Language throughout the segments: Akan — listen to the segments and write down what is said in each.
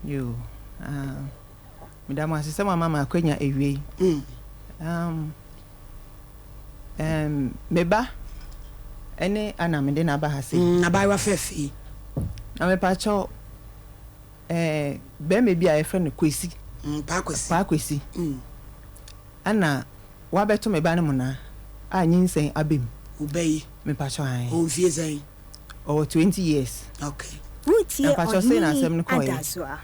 Yoo, ah, meda mo ase sɛ moama me akwanya awiei. Um, um, me ba ne Anna mede no aba ha sei. Mm, abaayewa fɛfɛ yi. Na mepakyɛw, eh, bɛrima bi a yɛfrɛ no Kwesi. Paa Kwesi. Paa Kwesi. Ɛna wabɛto me ba no monaa a nyinsɛn aba mu. Wo ba yi? Mepakyɛw, ae. Ɔwɔ mfie sɛn? Ɔwɔ 20 years. Okay. Woretie Na mpakyɛw sei na Ɔhene asɛm no kɔeɛ. Adasoa.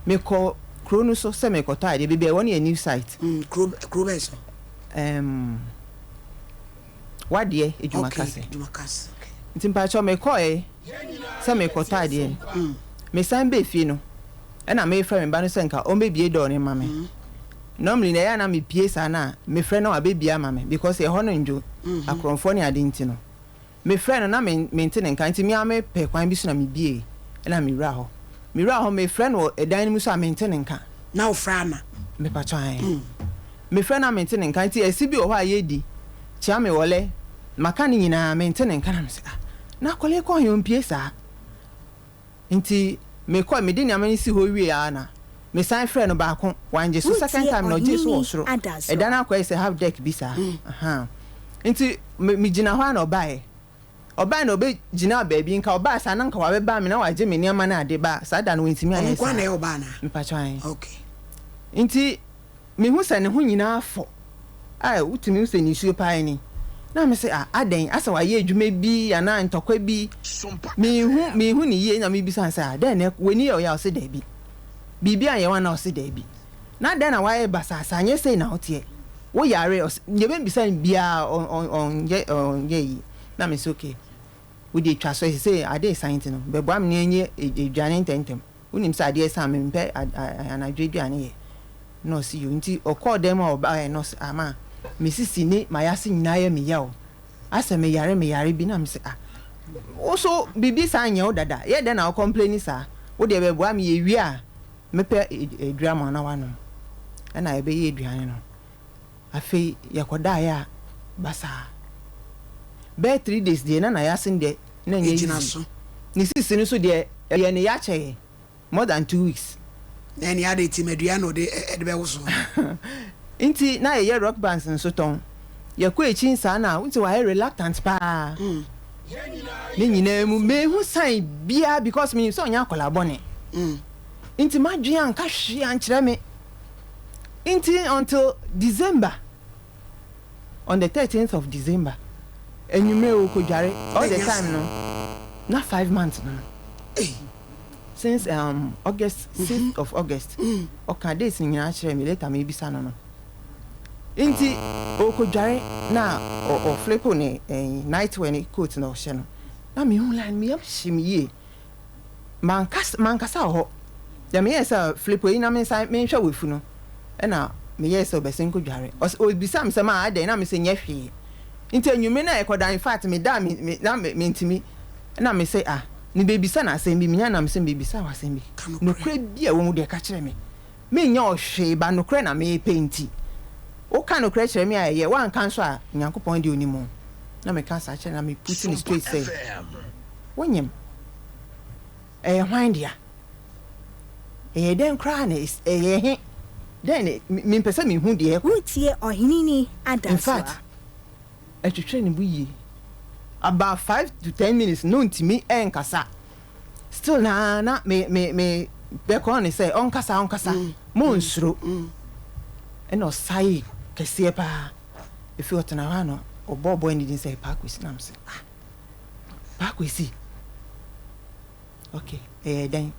Mekɔ kuro no so sɛ merekɔtɔ adeɛ, baabi a ɛwɔ no yɛ new site. Kuro, kuro bɛn so? Ɛɛm, wadeɛ Okay, Edwumakase. Edwumakase, okay. Nti mpakyɛw mekɔeɛ sɛ merekɔtɔ adeɛ no, mesan baa fie no, ɛna merefrɛ me ba no sɛ nka ɔmmɛbue door no mma me. Normally no ɛyɛ a na mepue saa no a, mefrɛ na wabɛbue ama me because ɛhɔ no ndwo, akorɔmfoɔ ne ade nti no. Mefrɛɛ no na mente ne nka nti me ara mepɛɛ kwan bi so na mebuee na mewuraa hɔ. Mewuraa hɔ mefrɛ no wɔ ɛdan no mu so a mente ne nka. Na wofrɛ Anna? Mepakyɛw ae. Mefrɛ no a mente ne nka nti ɛse bi wɔ hɔ a yɛdi, kyea me wɔlɛ, maka ne nyinaa mente ne nka na mese ah na akwadaa yi kɔ he ɔmpue saa. Nti mekɔe mede nneɛma no sii hɔ wiee ara na mesan frɛɛ no baako wangye so second Woretie time na ɔgyee so wɔ Ɔhene soro Adasoa. ɛda no akɔyɛ sɛ half deck bi saa ahaa nti me megyina hɔ ara na ɔbaeɛ ɔbaeɛ na ɔbɛgyinaa baabi nka ɔbaa saa na nka wabɛba me na wagye me nneɛma no ade ba saa da no wantumi Ɔno anyɛ nko ara saa na ɛyɛ ɔbaa anaa? mepakyɛw ae Okay. nti Mehu sɛ ne ho nyinaa fɔ a wotumi hu sɛ nisuo paa ni. Na me se ah adɛn asɛ wayɛ adwuma bi anaa ntɔkwa bi menhu menhu no yie na mebisa no sɛ ah dɛn na w'ani yɛ wo ya ɔse daabi biribi anyɛ wo anaa ɔse daabi na dɛn na wayɛ basaa saa nyɛ sei na woteɛ wo yare ɔse deɛ mebisa no biara ɔnyɛ ɔnyɛ yi na me se okay wodeɛ twa so ɛsɛ sɛ ade resan nti no bɛboa me na yɛnyɛ aduane ntɛntɛm. Wonim sɛ adeɛ sa a mempɛ anadwo aduane yɛ. Na ɔse yoo. Nti ɔkɔɔ dan mu a ɔbaeɛ no ɔse ah ma me sisi ne mayase nyinaa yɛ me ya o. Asɛ meyare meyare bi na mese ah wo so biribi saa nyɛ wo dada yɛ dɛn na wo complaini saa. Wo deɛ bɛboa me yɛwie a mɛpɛ aduru ama wo na woanom. Ɛna yɛbɛyɛ aduane no. Afei yɛkɔdaeɛ a basaa. Bɛyɛ 3 days deɛ na n'ayase no deɛ na ɛnyɛ Ɛgyina easy. so. Ne sisi no nso deɛ ɛyɛ ne ya kyɛeɛ more than 2 weeks. Na ɛne ade ti madua na ɔde ɛde bɛwo so. Nti na yɛyɛ rock bands nso tɔn. Yɛkɔ akyi saa na wohu sɛ wayɛ reluctant paa. Ne nyinaa mu menhu sign biara because menim sɛ ɔnyɛ akwadaa bɔne. Nti m'adwene anka hwee ankyerɛ me. Nti until December, on the 13th of December, anwummerɛ ɔkɔdware all the time no na 5 months no since August, 6th of August, ɔka dates no nyinaa kyerɛ me later mebisa no. Nti ɔkɔdware na ɔflip ne night wear ne coat na ɔhyɛ no na mehu line, meyam hye me yie. Mankasa wɔ hɔ deɛ meyɛɛ sɛ flip yi na mensan menhwɛ wɔ efu no, ɛna meyɛɛ sɛ ɔbɛsen kɔdware. Ɔbisa me sɛ maa adɛn, na mesɛ nyɛ hwee. Nti anwummerɛ no a yɛkɔda, in fact meda me me na mentumi na mesɛ ah mebɛbisa no asɛm bi menya na mesɛ mebɛbisa wo asɛm bi, nokorɛ bi a ɛwɔ mu deɛ ka kyerɛ me, menyɛ ɔhwee ba nokorɛ na mepɛ. Nti woka nokorɛ kyerɛ me a ɛyɛ, woanka nso a Nyankopɔn deɛ onim o. Na meka saa kyerɛ na me put no straight sɛ wonyim ɛyɛ hwan dea, ɛyɛ dɛn koraa na ɛyɛ he dɛn na mempɛ sɛ mehu deɛ ɛkɔ. Woretie Ɔhene In fact Adasoa. Ɛtwetwe ne bo yie about 5 to 10 minutes na ɔntumi ɛnkasa still na na me me me bɛkɔn ne sɛ ɔnkasa ɔnkasa mo nsuro. Ɛna ɔsae kɛseɛ paa efi ɔtena hɔ a na ɔbɔ ɔbɔ ne din sɛ Paa Kwesi na mo sɛ ah Paa Kwesi, okay, ɛyɛ dɛn?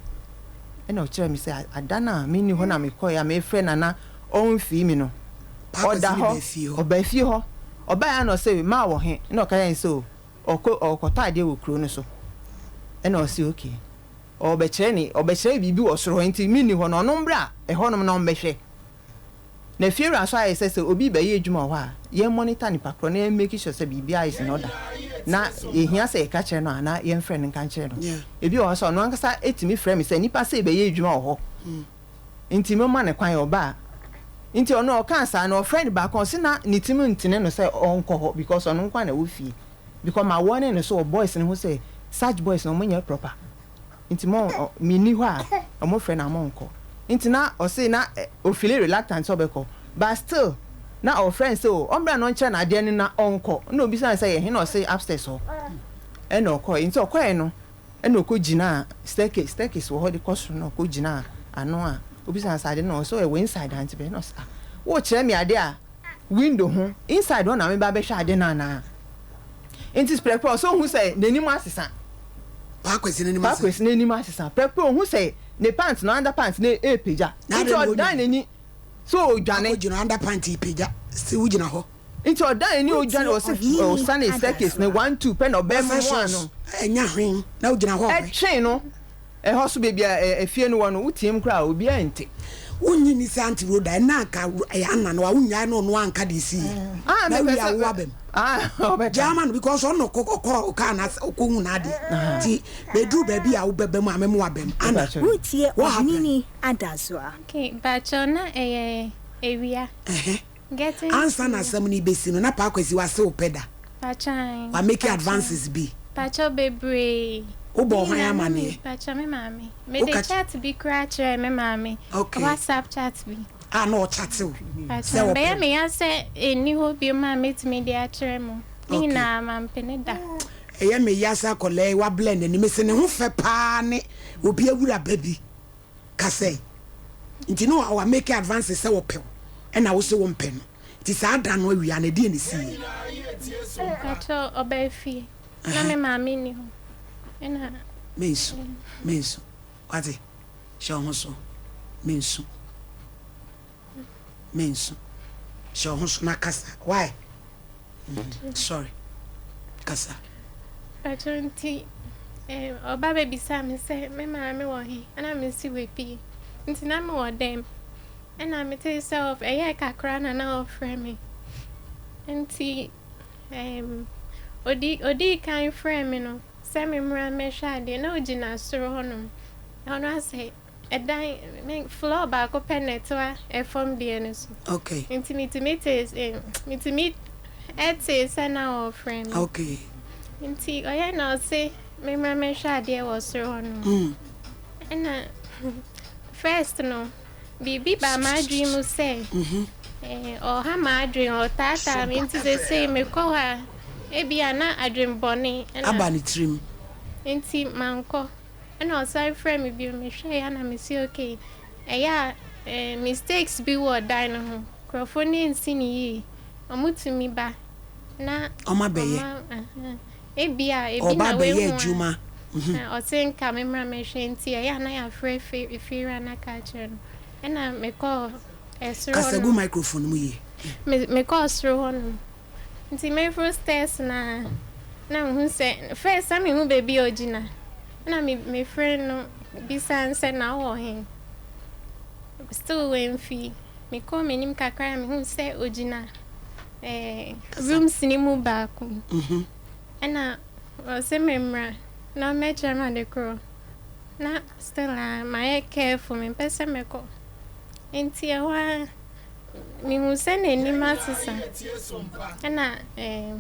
Ɛna ɔkyerɛ me sɛ ada no a menni hɔ na mekɔɛ a mefrɛ Nana ɔmfii mi no ɔda hɔ, ɔba fie hɔ. Ɔbaeɛ a na ɔsɛ maa wɔ he na ɔka yɛn sɛ ɔkɔ ɔkɔtɔ adeɛ wɔ kuro no so. Ɛna ɔsɛ okay, ɔbɛkyerɛ ne ɔbɛkyerɛ biribi wɔ soro hɔ nti menni hɔ no ɔno mbra ɛhɔnom na ɔmbɛhwɛ. Na fiewura nso ayɛ sɛ obi bɛyɛ adwuma wɔ hɔ a yɛn monitor nipa korɔ na yɛn make sure sɛ biribiara is in order na ehia sɛ yɛka kyerɛ no a na yɛmfrɛ no nka nkyerɛ no. Ebi wɔ hɔ sɛ ɔno ankasa etumi frɛ me sɛ nipa sɛ bɛyɛ adwuma wɔ hɔ nti mema ne kwan ɔba a. Nti ɔno ɔkaa saa na ɔfrɛ no baako, ɔse na ne tirim ntene no sɛ ɔnkɔ hɔ because ɔno nko na ɛwɔ fie because ma wɔne no so wɔ boys no ho sɛ such boys no ɔmo nyɛ proper. Nti mo menni hɔ a ɔmo frɛ no a monkɔ. Nti na ɔse na ofeeli reluctant sɛ ɔbɛkɔ but still na ɔfrɛ no sɛ o ɔmmra na ɔnkyerɛ no adeɛ no na ɔnkɔ. Ɛna obisa no sɛ yɛ he na ɔse upstairs hɔ. Ɛna ɔkɔɛ. Nti ɔkɔɛ no ɛna ɔkɔ gyinaa staircase, staircase wɔ hɔ de kɔ soro na ɔkɔ gyinaa ano a obisa no sɛ ade no ɔse ɛwɔ inside ha nti bɛn na ɔse ah wokyerɛ me adeɛ a window ho inside hɔ na meba abɛhwɛ ade no anaa? Nti prɛko ɔsɛ ohu sɛ n'anim asesa. Paa Kwesi n'anim asesa. Paa Kwesi n'anim asesa. Prɛko ohu sɛ ne pant no under pant no repagya. Nti ɔdan n'ani sɛ ɔredwane. Akɔgyina under pant repagya sɛ wogyina hɔ. Nti ɔdan n'ani ɔredwane ɔsɛ ɔsane staircase no one two pɛ na ɔbɛmoa no. Ɛnya hwen na wogyina hɔ ɔhwɛ. Ɛtwee no. Ɛhɔ so baabi a efie no wɔ no, woteam koraa a, obiara nte. Wonnye nni sɛ Aunty Rhoda, ɛnnɛ anka ɛyɛ Anna no a, wonnyae no ɔno anka deɛ ɛsiiɛ. Ah, Na mepɛ awie a sɛ wo aba mu. Ah, ɔbɛka. Gyaa ma no because ɔno na ɔkɔ ɔkɔ ɔkaa n'asɛ ɔkɔhu n'adeɛ. Nti bɛduru baabi a wobɛba mu a mɛma waba mu. Anna, Mepakyɛw. Woretie what happened? Ɔhenini Adazoa. Okay, mpakyɛw na ɛyɛ awia. Ɛhɛ. Getting Ansa na to. asɛm no rebɛsi no, na Paa Kwasi wase wo pɛ da? Pakyɛ ae. Wa make Pakyɛ. advances bi? Pakyɛ bebree. Wo bɔɔ Ne hwan nyinaa na me amaneɛ? pakyɛ me maame. Wo Mede ka chat bi koraa kyerɛɛ me maame. Okay. WhatsApp chat bi. A na ɔchate wo Pakyɛ sɛ ɔpɛ bɛyɛ wo? me ya sɛ ɛnni hɔ biom a mɛtumi de akyerɛ mo. Ne Okay. nyinaa mampene da. Ɛyɛ me ya sɛ akwadaa yi wablɛ n'ani. Mese ne ho fɛ paa ne obi awura ba bi. Ka sɛ, Nti na wa make advances sɛ ɔpɛ wo ɛna wo se wo mpɛ no. Nti saa da no awia no ɛdeɛn na ɛsiiɛ? Mpakyɛw ɔbaa fie na me maame nni hɔ ɛna. Mensu, mensu, wate, hyɛ wo ho so, mensu, mensu, hyɛ wo ho so na kasa, why? Sorry, kasa. Mpakyɛw nti eh, ɔba bɛbisaa me sɛ me maame wɔ he, ɛna mese wapue, nti na mewɔ dɛm. Ɛna metee sɛ ɔf ɛyɛɛ kakra na na ɔfrɛ me. Nti ɛɛm odi odii kan frɛɛ me no sɛ memmra mmɛhwɛ adeɛ na ogyina soro hɔnom. Ɛhɔ no asɛ ɛdan me floor baako pɛ na ɛtoa ɛfam deɛ no so. Okay. Nti metumi tee s metumi tee sɛ na ɔrefrɛ me. Okay. Nti ɔyɛ na ɔse memmra mmɛhwɛ adeɛ wɔ soro hɔnom. Mm. Ɛna first no Biribi baa m'adwene mu sɛ, ɔreha m'adwene, ɔretaataa me nti seesei mekɔ hɔ a, ebia na adwemmɔne na. Aba ne tirim. Nti mankɔ. Ɛna ɔsan frɛɛ me bio, mehwɛeɛ a na mese okay, ɛyɛ a mistakes bi wɔ dan no ho, nkurɔfoɔ no ansi no yie, wɔtumi ba na. Wɔabɛyɛ. Wɔn, Ebia ebi Ɔba na abɛyɛ wahu a, adwuma. na ɔse nka me mmra mmɛhwɛ nti ɛyɛ a na yɛafrɛ Fiewura no aka akyerɛ no. Ɛna mekɔɔ soro Kasa gu hɔnom. microphone no mu yie. Me mekɔɔ soro hɔnom. Nti meforo stairs no a, na mehu sɛ, first na menhu baabi a ɔgyina. Ɛna me mefrɛ no bisaa no sɛ na wowɔ he? Still wamfi. Mekɔɔ m'anim kakra na mehuu sɛ ɔgyina eh, rooms no mu baako mu. Ɛna ɔse me mmra na ɔmmɛkyerɛ me ade korɔ. Na still a mayɛ careful, mempɛ sɛ mɛkɔ. Nti ɛhɔ ara mehuu sɛ n'anim asesa. Ɛna eh,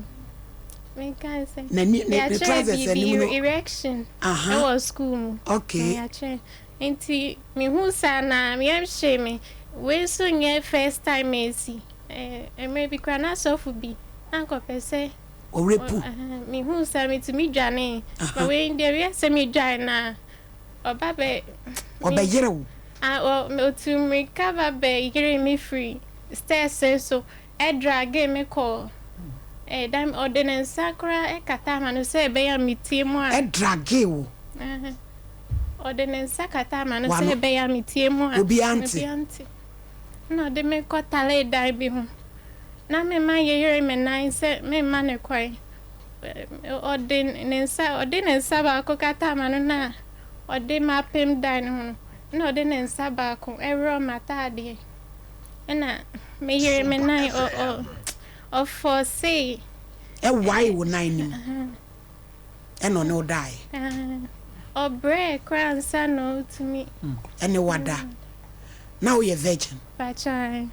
menka sɛ N'ani ne ne yɛakyerɛ trousers anim biribi no. erection Aha. ɛwɔ school mu. Okay. Na yɛakyerɛ. Nti mehuu saa no a, me yam hyee me. Wei nso nyɛ first time a esi. Mmerɛ bi koraa na sɔfo bi na anka ɔpɛ sɛ Ɔrepu. Mehuu saa metumi dwanee. But wei deɛ wia sɛ medwane no a, ɔba bɛ. Ɔbɛyere wo. Ɔtuu mmirika ba bɛyeree me firi stairs no so dragee me kɔɔ dan mu. Ɔde ne nsa koraa kataa m'ano sɛ ɛbɛyɛ a metie mu a. Ɛdragee wo. Ɔde ne nsa kataa m'ano W'ano. sɛ ɛbɛyɛ a metie mu a. Obiara nte. Obiara nte. Ɛna ɔde me kɔtaree dan bi ho. Na me mma yeyere me nan sɛ memma no kwan. Ɔde ne nsa ɔde ne nsa baako kataa m'ano na ɔde m'apem dan no ho no, ɛna ɔde ne nsa baako worɔɔ m'ataadeɛ. Ɛna meyeree me nan ɔ ɔ ɔfɔɔsee. Ɛwaee wo nan no mu. Ɛna ɔne wo daeɛ. Ɔbrɛɛ koraa ansa na ɔretumi. Ɛne wo ada. Na woyɛ virgin. Pakyɛ.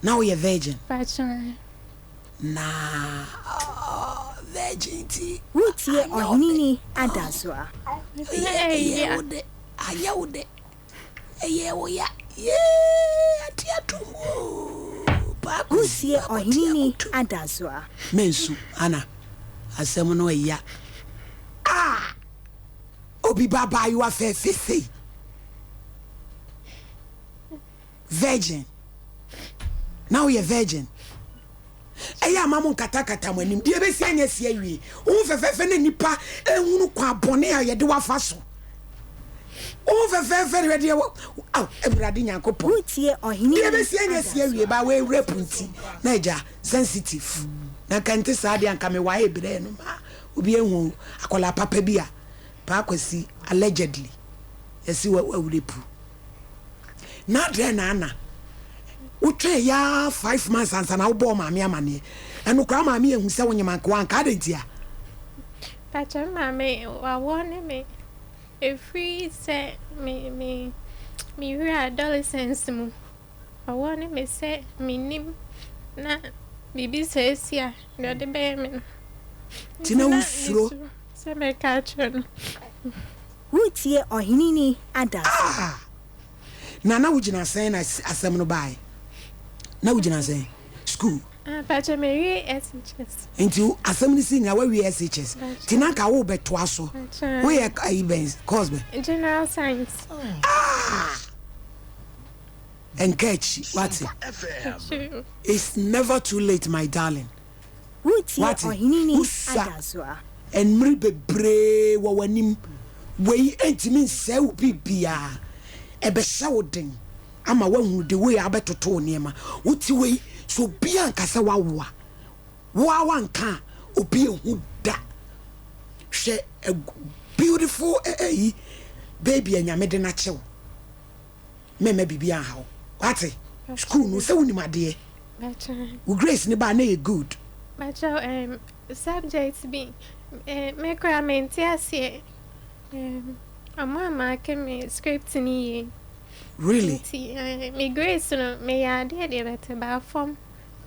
Na woyɛ virgin. Pakyɛ. Na oh, virgin. virgin nti Woretie anyɛ wo dɛ. Ɔheneni Adasoa. Na Ɛyɛ ɛyɛ ɛya. wo dɛ, anyɛ wo dɛ, ɛyɛ wo ya. Yee, ate atom oo, Paakwesi, Woretie wakɔte Ɔheneni akoto. Adasoa. Mensu, Anna, asɛm no ɛya. Ah! Obi ba abaayewa fɛɛfɛ sei. Virgin. Na woyɛ virgin. Ɛyɛ a ma mo nkatakata mo anim. Deɛ ɛbɛsi anyɛ si awie. Wo ho fɛfɛɛfɛ na nnipa nhunu kwan bɔne a yɛde wo afa so. Wo ho fɛfɛɛfɛ deɛ deɛ aw Awurade Nyankopɔn. Woretie Ɔhene Deɛ Ni ɛbɛsi anyɛ si awie Adasoa. ba wei rape nti na agya sensitive. Na nka nte saa deɛ anka me wae brɛ no ma obi ahu akwadaa papa bi a Paa Kwasi allegedly yɛse wa wa rape. Na adɛn na ana wotwɛn yaa 5 months ansa na wobɔɔ maame amaneɛ? Ɛno koraa maame anhu sɛ wonyem anka wanka adɛn ntia? Pakyɛ me maame wawɔne me ɛfiri sɛ me me me wura adolescence mu wawɔne me sɛ mennim na biribi saa si a deɛ ɔde bɛyɛ me no Nti nti na na wosuro? mesuro sɛ mɛka akyerɛ no. Woretie Ɔhene Ni Adaso. Ah! Na na wogyina sɛn na asɛm no baeɛ? Na wogyina sɛn? School. Ah, pakyɛ mewie SHS. Nti asɛm no si nyina woawie SHS. Nti na nka worebɛtoa so. Woyɛ ayi bɛn, course bɛn? General science. Ah! Ɛnka akyi, wate? It's never too late my darling. Woretie Woate? Ɔhene Ni Wosua. Adasoa. Mmere bebree wɔ w'anim. Wei ntumi nsɛe wo biribiara. Ɛbɛhyɛ wo den ama woahunu the way a wobɛtoto wo nneɛma. Wote wei, sɛ obi anka sɛ woawo a, wo ara woanka a, obi anhu da. Hwɛ a beautiful ayi baby a Nyame de no akyɛ wo. Mɛmma biribi anha wo. Woate? School no, sɛ wonim adeɛ. Wo grades no ba a, na ɛyɛ good. Pakyɛw ehm subject bi eh me koraa mente aseɛ ehm ɔmo amaake me script no yie. Really? Nti eh me grades no meyɛ adeɛ deɛ but ɛbaa fam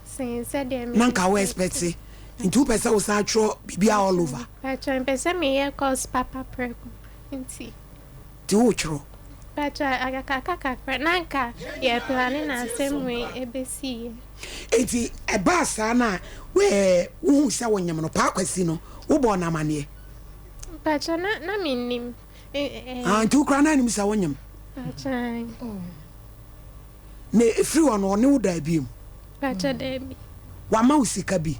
sen sɛdeɛ me Na nka wo expect. expect nti wopɛ sɛ wo san twerɛ biribiara all over? Pakyɛw mepɛ sɛ meyɛ course papa prɛko nti. Nti wotwerɛ? Pakyɛw aka kakra na nka yɛ plane na asɛm wei ɛbɛsiiɛ. Enti ɛbaa saa no a, wohuu sɛ wonyem no, Paa Kwasi no, wobɔɔ no amaneɛ? Mpakyɛ, na, na mennim. Eh, Ah, nti wo koraa na anim sɛ wonyem? Mpakyɛ, Na ɛfiri hɔ no, ɔne wo daa biom? Mpakyɛ, daabi. Wama wo sika bi?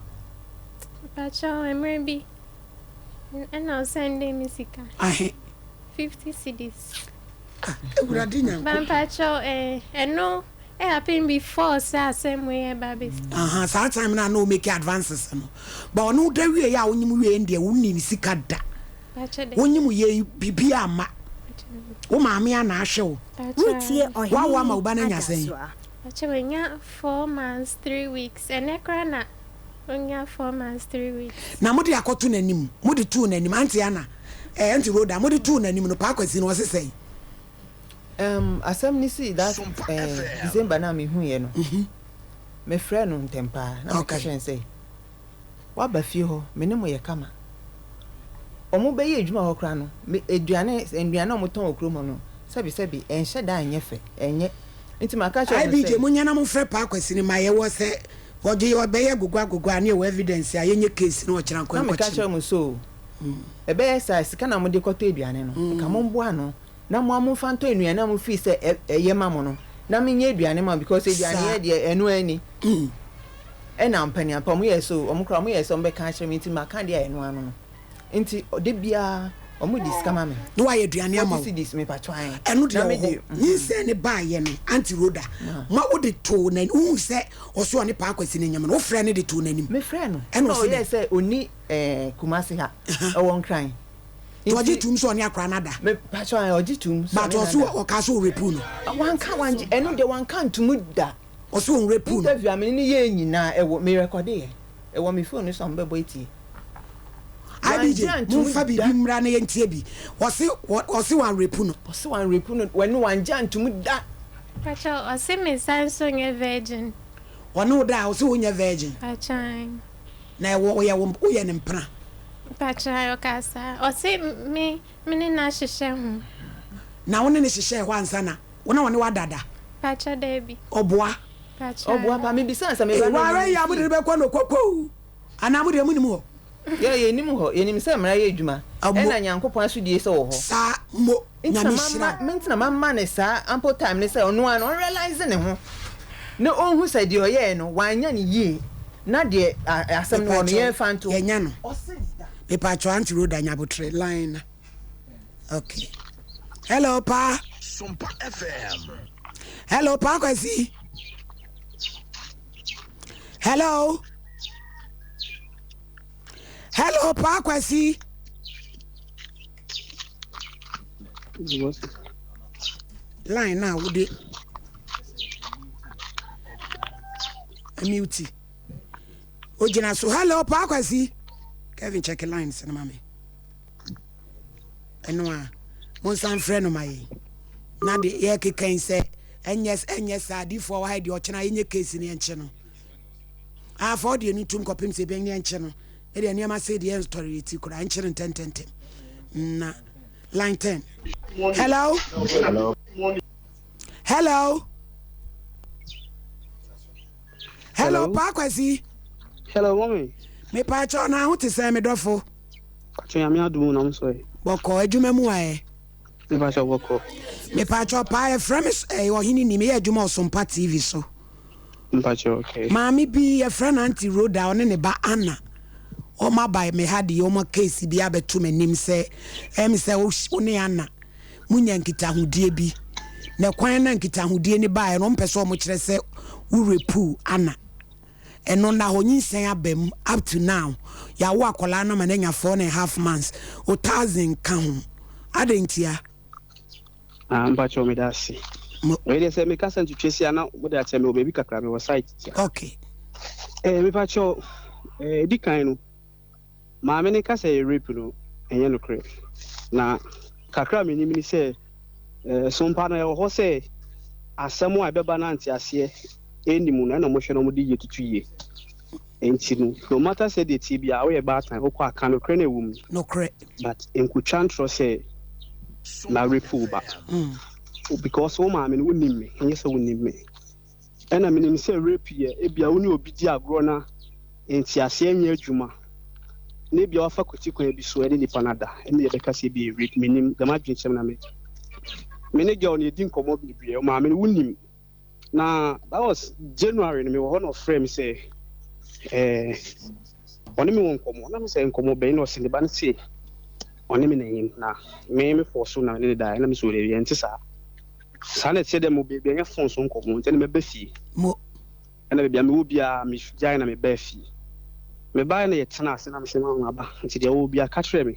Mpakyɛ, mmerɛ bi, ɛna ɔsɛndee me sika. Ahe? 50 cedis. Ah, Awurade Ba Nyankopɔn. mpakyɛ, eh, ɛno Ɛ happen before sɛ asɛm wei ɛba abɛsi. Ahaa saa time no a na o make advances no but ɔne wo da wie a wonyim wie no deɛ wonni ne sika da wonyim yei biribi amma wo maame a na ahwɛ wo Woretie wawo Ɔhene ama wo Ni ba no anya sɛn. Adasoa. Pakyɛ wanya 4 months 3 weeks ɛnɛ koraa na onya 4 months 3 weeks. Na mode akɔto n'anim mode too n'anim auntie Anna eh auntie Rhoda mode too n'anim no Paa Kwasi no ɔse sɛn. Um, asɛm no sii that eh, December no a mehuiɛ no, mefrɛɛ no ntɛm paa na meka kyerɛɛ no sɛ, Woaba fie hɔ, me ne mo yɛ kama. Wɔbɛyɛ adwuma hɔ koraa no, me, aduane, nnuane a wɔtɔn wɔ kurom hɔ no, sɛbesɛbe, ɛnhyɛ da nyɛ fɛ, ɛnyɛ. Nti maka kyerɛ wɔn IBJ, sɛ. monyɛ na momfrɛ Paa Kwasi no ma yɛwɔ sɛ ɔgye ɔbɛyɛ gogua gogua a ne yɛwɔ evidence a yɛnyɛ case na ɔkyena nkɔ Na meka nkɔkye kyerɛ no. wɔn sɛ o, ɛbɛyɛ saa a, sika na mode kɔtɔ aduane no, nka momboa ano na mo ara momfa ntɔ nnuane a mo feel sɛ ɛyɛ ma mo no na menyɛ aduane ma mo because aduane Saa. yɛ deɛ ɛno ara ni. Ɛna ampaniampa ɔmo yɛɛ sɛ o, ɔmo koraa ɔmo yɛɛ sɛ ɔmo bɛka akyerɛ me nti maka deɛ a ɛno ano no. Nti da biara ɔmo de sika ma me. Na wayɛ aduane ama 40 wo. cedis mepatwɔ ae. Ɛno deɛ Na wɔ me hɔ. de Nyinsɛn no baeɛ no, Auntie Rhoda, ma wode too n'anim, wohuu sɛ ɔse ɔne Paa Kwasi no nyem no, wofrɛɛ no de too n'anim? Mefrɛɛ no, Ɛna ɛna ɔse ɔyɛɛ dɛn? sɛ ɔnni eh, Kumasi ha, ɔwɔ Nkran. Nti ɔgye tum sɛ ɔne akora no ada. Me pakyɛ ae ɔgye tum sɛ But ɔne no ɔse ada. ɔkaa sɛ ɔrepu no. Wanka wangye ɛno deɛ wanka ntomu da. Ɔse ɔnrepu no. Interview a mene no yɛɛ nyinaa ɛwɔ me recorde yɛ ɛwɔ me phone no so a mobɛbɔ atie. IBJ Wangye antomu momfa da. biribi mmra na yɛntie bi. Ɔse ɔse wanrepu no. Ɔse wanrepu no ɛno wangye antomu da. Pakyɛ ɔse me san nso nyɛ virgin. Ɔne wo da a ɔse wonyɛ virgin. Pakyɛ ae. Na ɛwɔ ɔyɛ wo woyɛ ne mpena. Mpakyɛw ɔkaa saa. Ɔse me me ne no ahyehyɛ ho. Na wo ne no hyehyɛɛ hɔ ansa na wo na ɔne wo ada da? Mpakyɛw daabi. Ɔboa? Mpakyɛw. Ɔboa paa. Mebisaa sɛ me ba Ee no ware ɔnim yi a mode fie. no bɛkɔ no kɔkɔ o anaa mo deɛ monim hɔ? Yɛ yɛnim hɔ. Yɛnim sɛ mmara yɛ adwuma Mo. ɛna Nyankopɔn asodie sɛ wɔ hɔ. Saa mo. Nti na Nyame mama hyira wo. me nti na mama no saa ample time no sɛ ɔno ara no ɔnrealise ne ho na ɔnhu sɛ deɛ ɔyɛɛ no wanyɛ no yie na deɛ asɛm no wɔ no Mepakyɛw yɛnfa nto. yɛnya no. Ɔse da. Mepakyɛw Auntie Rhoda nyabotre line na ok hello paa. Sompa FM. Hello paa Kwasi. Hello. Hello paa Kwasi. Line na wode mute. Ogyina so. Hello paa Kwasi. Kevin check line sɛ no ma me. Ɛno a monsan frɛ no ma yɛn. Na de yɛkeka yi sɛ ɛnyɛ ɛnyɛ saa adiifoɔ wɔ ha deɛ ɔkyena yɛnyɛ case no yɛnkye no. Afa ɔdeɛ no tum kɔpem sɛ ebɛn yɛnkye no. Ɛdeɛ nneɛma sɛ deɛ yɛntɔre ti koraa nkye no ntɛntɛntɛm. Na line 10. Hello. Hello. Hello. Hello, Paa Kwasi. Hello, mommy. Me paa kyɛw na ho te sɛn me dɔfo. Pacho nyame adom na mo so ɛ. Bɔkɔ adwuma mu ayɛ. Me paa kyɛw bɔkɔ. Me paa kyɛw paa yɛ frɛ me ɛyɛ ɔhene ni me yɛ adwuma ɔsompa TV so. Mpacho okay. Maame bi yɛ frɛ no Auntie Rhoda ɔne ne ba Anna wɔn aba me ha deɛ wɔn case bi abɛto m'anim sɛ ɛyɛ me sɛ wo ne Anna mo nya nkitahodie bi na kwan na nkitahodie no baeɛ no wɔn pɛ sɛ wɔn kyerɛ sɛ wo repu Anna. Ɛno nna hɔ nyinsɛn aba mu up to now yawo akwadaa no ama no anya 4 and half months wo thousand nka ho adɛn ntia? Ah mpakyɛw meda ase. Mo. Wei deɛ sɛ meka sɛ ntwitwe si a na mode akyɛ me wɔ baabi kakra mewɔ site tia. Okay. Eh mepakyɛw eh edi kan no maame no ka sɛ yɛ rape no ɛnyɛ nokorɛ na kakra a menim ne sɛ eh sompa no ɛwɔ hɔ sɛ asɛm a ɛbɛba no anteaseɛ ɛnni mu no ɛna wɔhwɛ na wɔde yie tutu yie nti no no matter sɛ deɛ tie biara woyɛ baatan wokɔ aka nokorɛ na ɛwɔ mu nokorɛ but nkotwa ntorɔ sɛ na rape wo ba mm. because wo maame no wonim me ɛnyɛ sɛ wonim me ɛna menim sɛ rape yɛ ebia wo ne obi di agorɔ na nteaseɛ nyɛ adwuma na ebia wafa kwati kwan bi so ɛne nipa no ada ɛne yɛbɛka sɛ ebi yɛ rape menim dɛm adwene kyɛm na me me ne girl no yɛdi nkɔmmɔ bebree wo maame no wonim Na that was January no mewɔ hɔ na ɔfrɛ me sɛ eh, ɔne me wɔ nkɔmmɔ na me sɛ nkɔmmɔ bɛn na ɔse ne ba no se ɔne me na ɛnyem na me me fɔɔ so na me ne ne daeɛ na me sɛ ɔdeɛ ɛnte saa saa na ɛteɛ dɛ mo baabi ɛnyɛ fon so nkɔmmɔ nti ɛna mɛba fie mo ɛna baabi a mewɔ biara megyae na mebaa fie mebaeɛ na yɛtena ase na mesɛ ma aba nti deɛ ɔwɔ biara ka kyerɛ me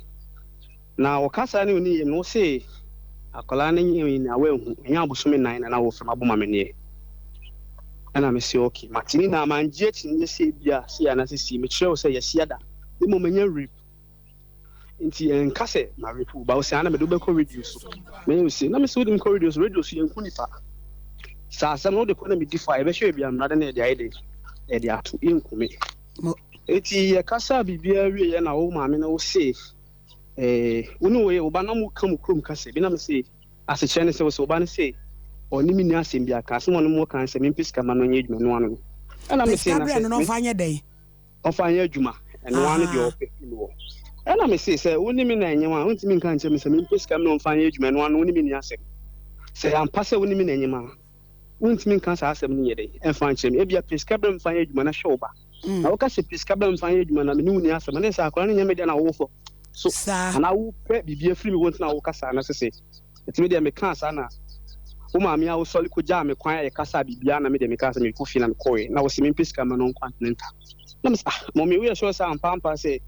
Na ɔkasa ne ɔni yam no wose akwadaa no nyɛ na wanhu ɛnyɛ abosome nan na na wɔfrɛ mabɔ ma meneɛ ɛna mese ok mate ne na mangye akyinnye sɛ ebia sei anaasɛ sei mekyerɛ wo sɛ yɛahyia da ne mmom ɛnyɛ rape nti ɛnka sɛ ma rape wo ba wo sɛ ana mede wobɛkɔ radio so mɛyɛ wo sei na mese wode mekɔ radio so radio so yɛnku nipa saa asɛm no wode kɔ na medi fo a yɛbɛhwɛ baabi a mmara de na yɛde ayɛ den yɛde ato yɛnku me enti yɛkasa biribiara wieɛ na wo maame no wo se Eh, wo ne wo ba na mo ka mo kurom kasa bi na me se asekyerɛ ne sɛ wo sɛ wo ba no se ɔne me ni asɛm bi aka asɛm ɔne mo ka sɛ mempɛ sika ma no nyɛ adwuma no ano no ɛna me se na sɛ no ɔmfa nyɛ dɛn ɔmfa nyɛ adwuma ɛno ano deɛ ɔpɛ fi me wɔ ɛna me se sɛ wo ne me na ɛnyɛ a wontumi nka nkyerɛ me sɛ mempɛ sika me na ɔmfa nyɛ adwuma ɛno ano wo ne me ni asɛm sɛ ampa sɛ wo ne me na ɛnyɛ ma wontumi nka saa asɛm no nyɛ dɛn ɛmfa nkyerɛ me ebia pɛ sika brɛ mfa nyɛ adwuma na hwɛ wo ba Mm. Na woka sɛ pɛ sika bɛ mfa nyɛ adwuma na me ne wo ni asɛm ɛne sɛ akwadaa no nyɛ me deɛ na wowɔ fɔ so anaa wopɛ biribi afiri me hɔ nti na woka saa na sese ɛti me deɛ mekaa saa na wo maame a wosɔre kɔgyaa me kwan a yɛkasa biribiara na me deɛ mekaa sɛ mekɔ fie na mekɔɛ na wɔsɛ mempɛ sika ma no nkɔ antene nta na mesɛ ah mɔmi woyɛ sure sɛ ampa ampa sɛ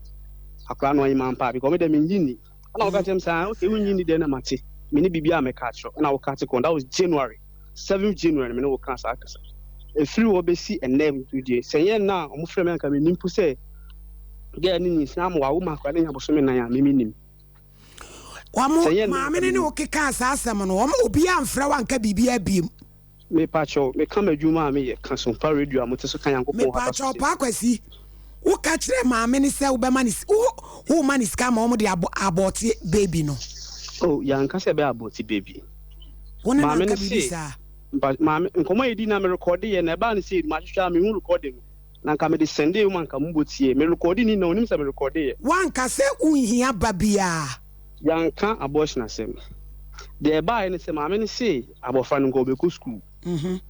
akwadaa no ɔyɛ ma ampa because me deɛ mennye nni ɛna wɔka kyerɛ me sɛ ah okay wonnye nni deɛ na mate me ne biribiara mɛka akyerɛ ɛna woka te kɔn that was January 7 January na me ne wo kaa saa kasa. Ɛfiri hɔ bɛsi ɛnnɛ mpo deɛ, sɛ ɛnyɛ nna a wɔfrɛ me anka mennim mpo sɛ girl no nyinsɛn ama wawo ma akwadaa no anya bosome nan a, me mennim. Wɔn maame no ne wo kekaa saa asɛm no, wɔn obiara amfrɛ wo anka biribiara biem. Mepakyɛw, meka m'adwuma a meyɛ, ka Sompa Radio a mote so ka Nyankopɔn hata so Mepakyɛw, sɛ. Paa Kwasi, Woka kyerɛ maame no sɛ wobɛma ne wo woma ne sika ma wɔn de abɔ abort baby no. Oh, yɛanka sɛ ɛbɛyɛ abort baby. Wo ne no Maame no anka biribi se, saa? mpa, maame, nkɔmmɔ a yɛdi na merekɔde yɛ na ɛbaa no sei, mahwehwɛ a mehu recording no, na nka mede sɛndee wo ma nka mobɔ tie. Merekɔde ne nyinaa, onim sɛ merekɔde yɛ. Woanka sɛ wonhia ba biara? Yɛanka abortion asɛm. Deɛ ɛbaeɛ ne sɛ maame no se abɔfra no nka ɔbɛkɔ sukuu.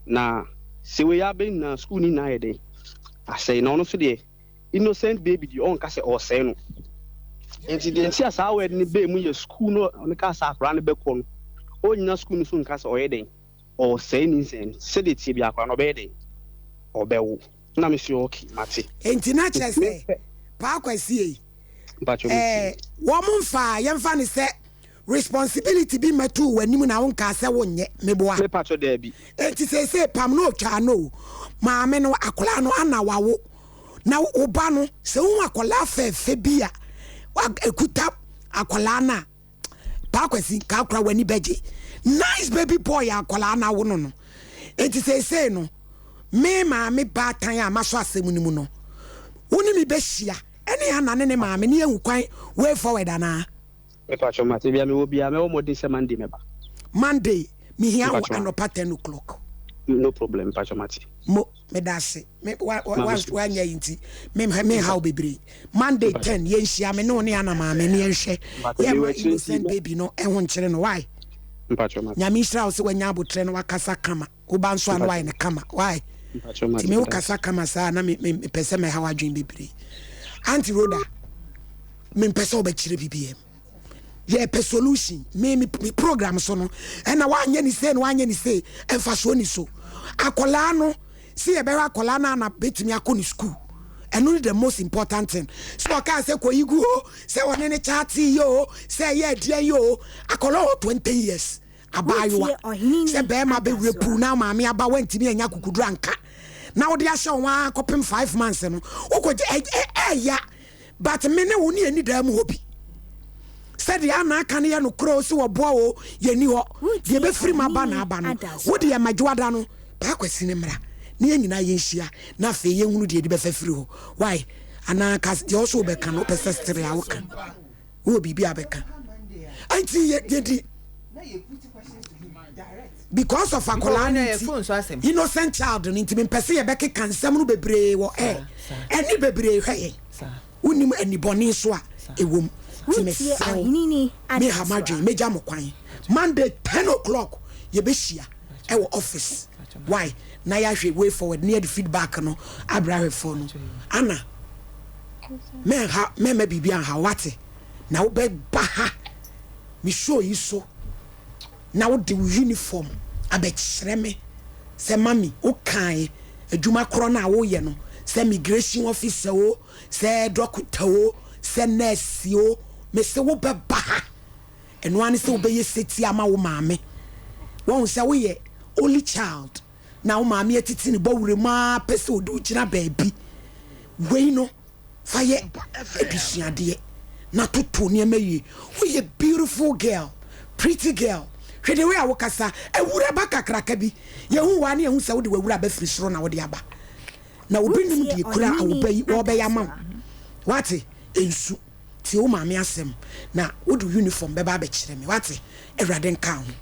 Na sɛ wei abɛ nyinaa sukuu no nyinaa yɛ dɛn asɛe na ɔno nso deɛ innocent baby deɛ ɔnka sɛ ɔresɛe no. Nti deɛ nti a saa word no bɛɛ mu yɛ sukuu no ɔno kaa sɛ akwadaa no bɛkɔ no ɔnnyina sukuu no so nka sɛ ɔyɛ dɛn ɔresɛe nyinsɛn no sɛdeɛ tie bi akwadaa no ɔbɛyɛ dɛn ɔbɛwo. Na me se okay mate. Nti na kyerɛ sɛ Paa Kwasi ei Mpakyɛw me ɛɛ tie. wɔn mfaa yɛmfa no sɛ responsibility bi mmɛtoo w'anim na wonkaa sɛ wonyɛ, meboa? Me pakyɛw daabi. Enti seesei pam no otwaa no o, maame no akwadaa no ana wawo na wo ba no sɛ wohu akwadaa fɛɛfɛ bi a ekuta akwadaa no a Paa Kwasi nka akora w'ani bɛgye nice baby boy a akwadaa no awo no no enti seesei no me maame baatan a masɔ asɛm no mu no wo ne me bɛhyia ɛne Anna ne ne maame ne yɛhu kwan way forward anaa? Mepakyɛw mate bia mewɔ bia mɛwɔ mmɔden sɛ Monday mɛba. Monday mehia wo Mepakyɛw anɔpa 10 o'clock. No problem mepakyɛw mate. Mo medase me wa wa Maame wa so. wanyɛ yi nti me me haw bebree. Monday Mepakyɛw. 10 yɛnhyia me ne wo ne Anna maame ne yɛnhwɛ Mepakyɛw mewɔ yɛmma akyire nti innocent mɛ baby no ɛho nkyere no why? Mepakyɛw mate. Nyame nhyira wo sɛ wanya abotrɛ na wakasa kama. Wo ba nso a na wayɛ no kama why? Mepakyɛw mate Nti me wo medase. kasa kama saa na me me mepɛ sɛ mɛha w'adwene bebree. Auntie Rhoda mempɛ sɛ wobɛkyerɛ biribiara mu. Yɛpɛ solution. Me me me program so no ɛna wanyɛ ne sei na wanyɛ ne sei mfasoɔ ni so. Akwadaa no sɛ yɛbɛhwɛ akwadaa no ana bɛtumi akɔ ne school. Ɛno ne the most important thing. Sɛ ɔkaa sɛ kɔyi gu o, sɛ ɔne ne kyate yi o, sɛ ɛyɛ adeɛ yi o, akwadaa wɔ 20 years abaayewa Wotie ɔhene sɛ ni bɛrima bɛwura adasoa. puu na maame aba wantumi anya akukuduro anka na wode ahyɛ wo ho ara kɔpem 5 months no wokɔgye ɛɛya but me ne wo ne yɛni daa mu hɔ bi sɛdeɛ ana aka no yɛ nokorɛ o sɛ wɔboa o yɛni hɔ deɛ Wotie bɛfiri mu aba ɔhene na ni aba no adasoa. wode yɛ madwoada no Paa Kwasi ne mmra na yɛn nyinaa yɛnhyia na afei yɛnhunu deɛ yɛde bɛfa firi hɔ why anaa ka deɛ ɔso wobɛka no wopɛ sɛ sere a woka wowɔ biribi a bɛka nti yɛdi because of akwadaa no nti innocent child no nti mempɛ sɛ yɛbɛkeka nsɛm no bebree wɔ ɛ ɛne bebree hwɛ yɛn wonim anibɔne so a ɛwom nti Wotie mesrɛ wo ɔhene ni meha adasoa. madwen mɛgya mo kwan Monday 10 o'clock yɛbɛhyia ɛwɔ office why na yɛahwɛ way forward ne yɛde feedback no abrɛ ahwɛfoɔ no ana mɛnha mɛmɛ biribi anha wate na wobɛba ha me show yi so na wode wo uniform abɛkyerɛ me sɛ mami wokae adwuma korɔ no a woyɛ no sɛ migration officer o, sɛ doctor o, sɛ nurse o, mese wobɛba ha ɛno ara ne sɛ wobɛyɛ seti ama wo maame wɔn sɛ woyɛ only child na wo maame atiti ne bɔwura mu ara pɛ sɛ ɔde wo gyina baabi wei no fa yɛ adusuadeɛ na toto nneɛma yie. Woyɛ beautiful girl, pretty girl, hwɛ the way a wokasa, awuraba kakraka bi yɛhu waa ne yɛhu sɛ wode w'awuraba firi soro na wode aba na obi nim Wotie deɛ kura ɔhene awoba yi wɔbɛyɛ ama wo adasoa. wate nsu tie wo maame asɛm na wode uniform bɛba abɛkyerɛ me wate. Awurade nka ho.